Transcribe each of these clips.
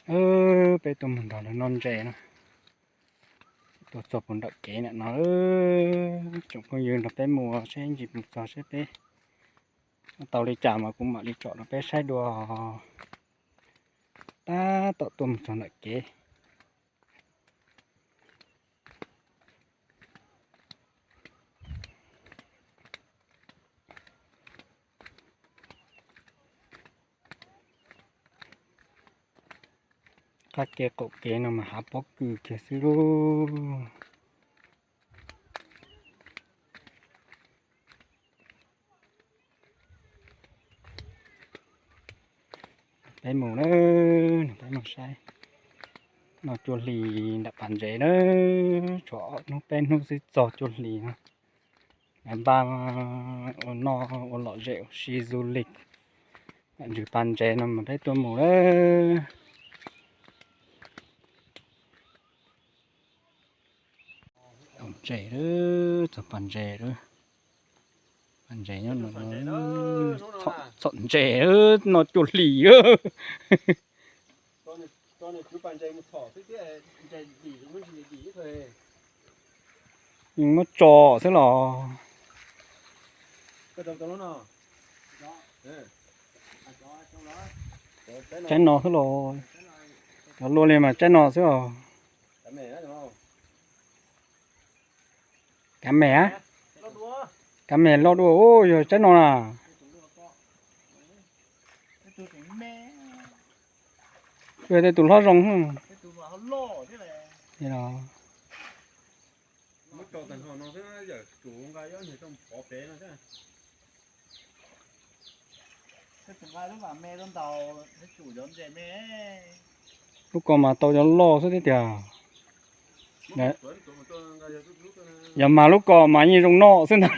Peb tuaj mus nrog lawv noj ntses na. Tuaj txog puag nram kev ntawm no, tsoom phooj ywg nrog peb mus seb ntsis mus txog seb peb tau li cas mas kuv mam li tsom rau peb saib dua. Tab tom tuaj mus txog nram kev. Qab kev qaum kev no mas hav pob kws kiag xwb lauj. Peb mus na, peb mus saib. Noj cuaj hlis nram pas ntses na, tshuav ob hnub peb hnub xwb txog cuaj hlis no. Lawv npaj ua noj ua lom zem ua si du lịch ntawm ntsis pas ntses no mas peb tuaj mus na. Txog ntses lawm, txog pas ntses lawm. Pas ntses nyob no, txhom ntses, noj cuaj hlis. Yeej muab tso xwb los. Tsaib no xwb los. Cov luaj li mas tsaib no xwb os. Kav mem, kav mem loj dua, yog tsaib no na. Yog tej tus hlob zoo. Lub ko mas tau cov loj xwb thiab tiag. Yog mas lub ko mas yeej zoo noj xwb ntag.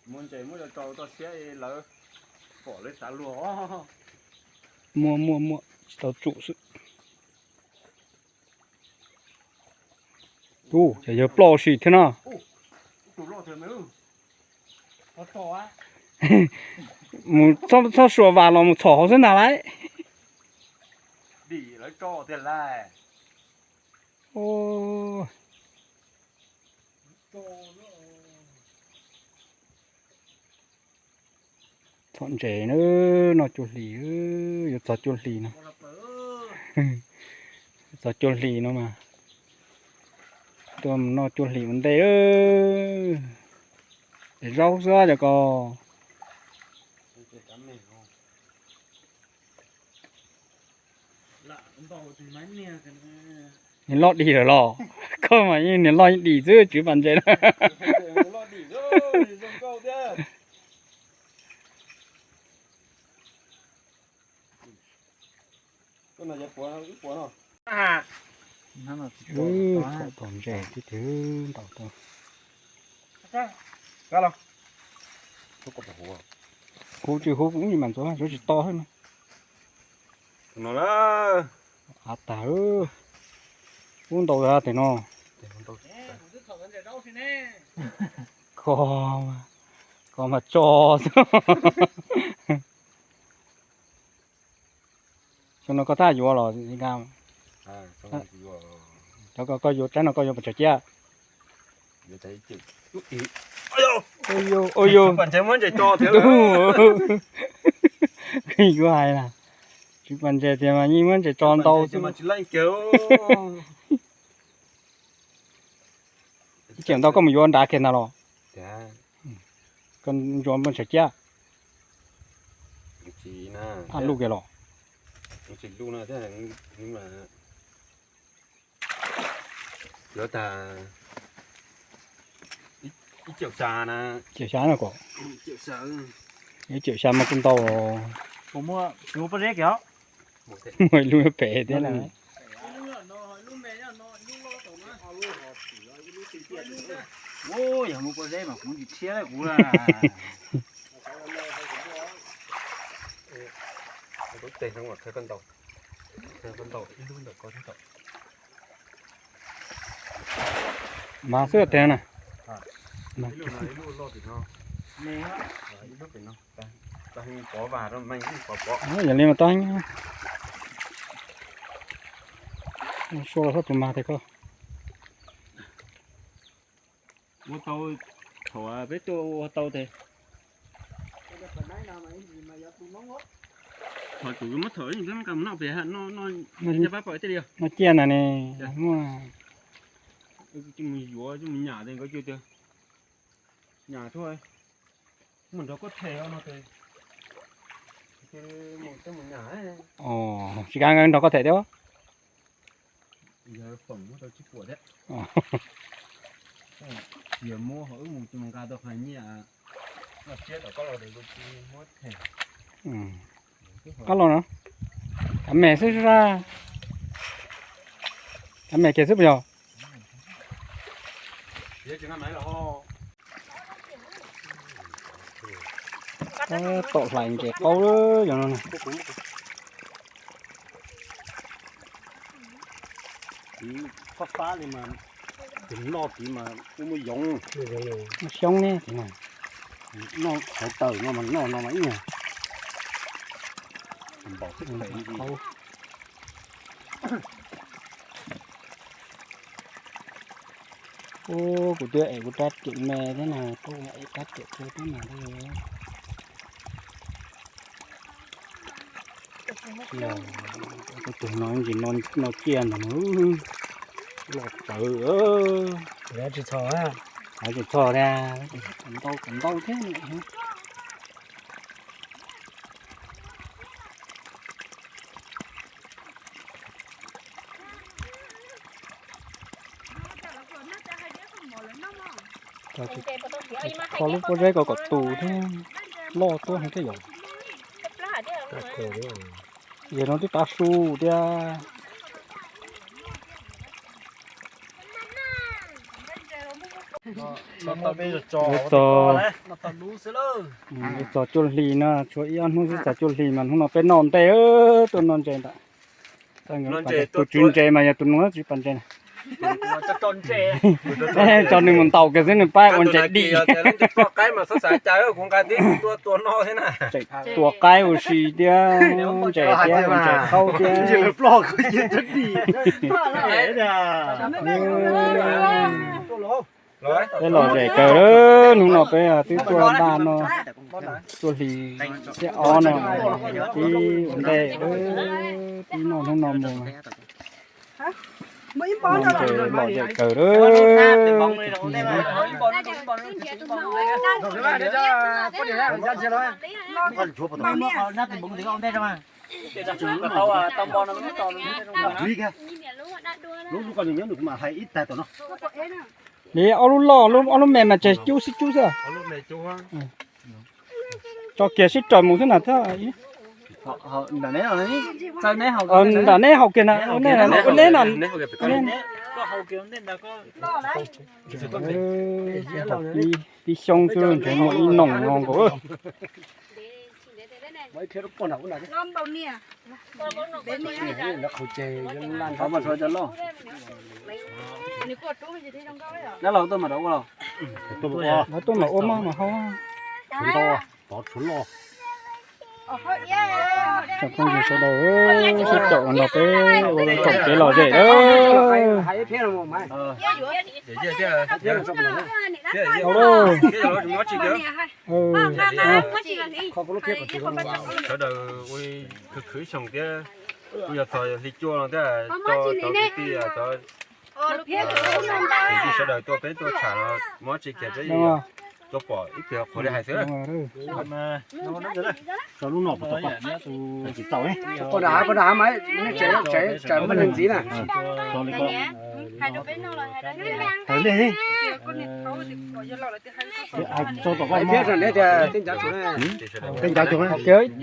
Muaj ntses muab cov tsau toj siab lawv pom lawv xav luag. Muaj muaj muaj, tsis tau tsum xwb. Ub, ces yawg ploj sim thiab no. Mus txhob suas vas los mus txhom hauv xwb ntag lauj. Txhom ntses na, noj cuaj hlis, yuav txog cuaj hlis no. Txog cuaj hlis no mas tuaj noj cuaj hlis ua ntej. Ces zaub xwb cov ko. Niag loj dim lawm los? Koj mas yeej niag loj dim xwb, tswv pas ntses na. Txhom tau ntses tib tug ntaus tau. Hub tsis hub, ub, mas ntxuav, ntxuav tsis to thiab no. Av tag, ub, ntau tas tes no. Koj, koj mas tso xwb. Xyoo no koj thaj yuav los? Cov koj yuav tsaib no koj yuav pes tsawg ciab? Ua yus, yuav hais na, tswv pas ntses tiag mas yeej muab ntses tso ntau xwb. Ib tsiam ntau koj mus yuav nrad kiag ntag los? Koj yuav npaj ntshav ciab. Ab lub kiag los? Yuav tag ib caum xya na. Caum xya na kom. Ib caum xya mas kuj ntau. Muaj lub pem thiab na. Yog mus pob zeb mas kuv tsis thiab kuv a. Lub teg no mas khaws koj ntaus, khaws koj ntaus ib lub ntawm ko thiab tau. Mas xwb tiag na. Ib lub no, ib lub loj pem no, ib lub pem no, tag pov vas rau mas yeej pov pov. Yog li mas tau, sua los xab tus mas tiag koj. Ua tau, thaum peb tuaj ua tau tes. Thaum tus muab thaum peb nqa mus noj pem, noj ciaj pab pom tej li. Noj ciaj na ne, muaj. Coj mus yuav, coj mus nyam tes nkawd cia tias nyam tuaj, mus nrog koj them no tes, mus nyam. Tsis kav nkawd nrog koj them thiab. Yog foom muab tau tsib puas thiab. Cia muab ho wb mus cia mus nqa tau qhov nyiaj. Noj tsiab tom koj los tes kuv tsis muab them. Koj los no, kav me xwb sab, kav me kiag xwb puas yog? Tom hlais nce qaub yog no. Fab fab li mas, tus noj tid mas kuj muaj yoov, muaj xyoob ne. Noj qhauv taws no mas noj no mas ib nyuag npaum xwb. Ub, kuv twb ev kuv rab riam me thiab na, koj ev rab riam thiab na. Tus no ntsis no ciaj ntag, loj tsawv. Tsis txhos, tsis txhos tiag, ntau ntau thiab. Kho lub pob zeb ko kom tus thiab, loj tuab heev thiab yom. Yog no twb tav su thiab. Txog, txog cuaj hli no, tshuav ib ob hnub xwb txog cuaj hli mas hnub no peb noj ntej, tuaj noj ntses ntawm. Tus tswv ntses mas yog tus nus tsis pas ntses na. Tso nws mus ntaus kiag xwb nws pab ua ntses dim. Tua qaib ua si thiab, ntses thiab ua ntses qaub thiab. Peb lom zem kawg, hnub no peb twb tuaj npaj no, tuaj hli xiab ob no, pib ua ntej, pib noj hnub no mus. Noj ntses lom zem kawg. Li ob lub loj, ob lub me mas tseem cub sib cub xwb. Tso kiag sib raws mus xwb na thiab. Nram neb haus kiag na, ua neb na. Pib xyoo xwb ntshe muaj ib noog no nkaus. Lawv tuaj mam ua maj mam haus. Tsoom phooj ywg sawv daws, sib caum nrog peb ua koom kev lom zem. Sawv daws ua khwv khwv xyoo thiab, kuj yog txog hli cuaj no thiab, cov kwv tij, cov kwv tij sawv daws tuaj peb tuaj tsham no, mob tsis kiag peb tuaj pom ib pliag qhuav li hais xwb.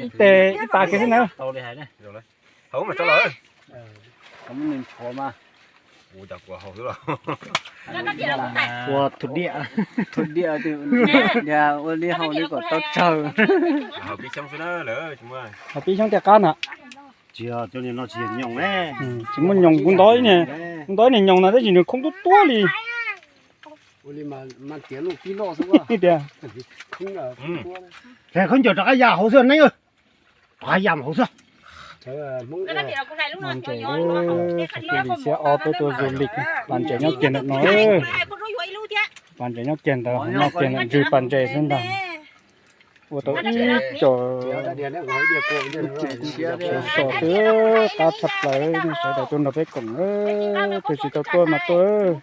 Ib teg ib pas kiag xwb na. Hauv mas tso lawm. Ua cov kuv haus xwb los. Ua thum diam, thum diam, ua li haus li kom tau tsawg. Haus pib xyoob tiaj qab na. Tsis, cov no tsis yog nyoos, tsis muaj nyoos, kuv ntov ib niag, kuv ntov ib niag nyoos na tab sis nws khoob tuab tuab li. Tias, khaub ncaws rov qab ya hauv xwb neeb, rov qab ya mus hauv xwb. Ntses, li xiab ob peb tuaj du lig, pas ntses nyob kiag ntawm no. Pas ntses nyob kiag ntawd, nyob kiag ntawm ntswg pas ntses xwb ntag. Ua tau ib co so xwb, qab tshaj plaws, sawv daws tuaj nrog peb koom, tus tsis tau tuaj mas tuaj.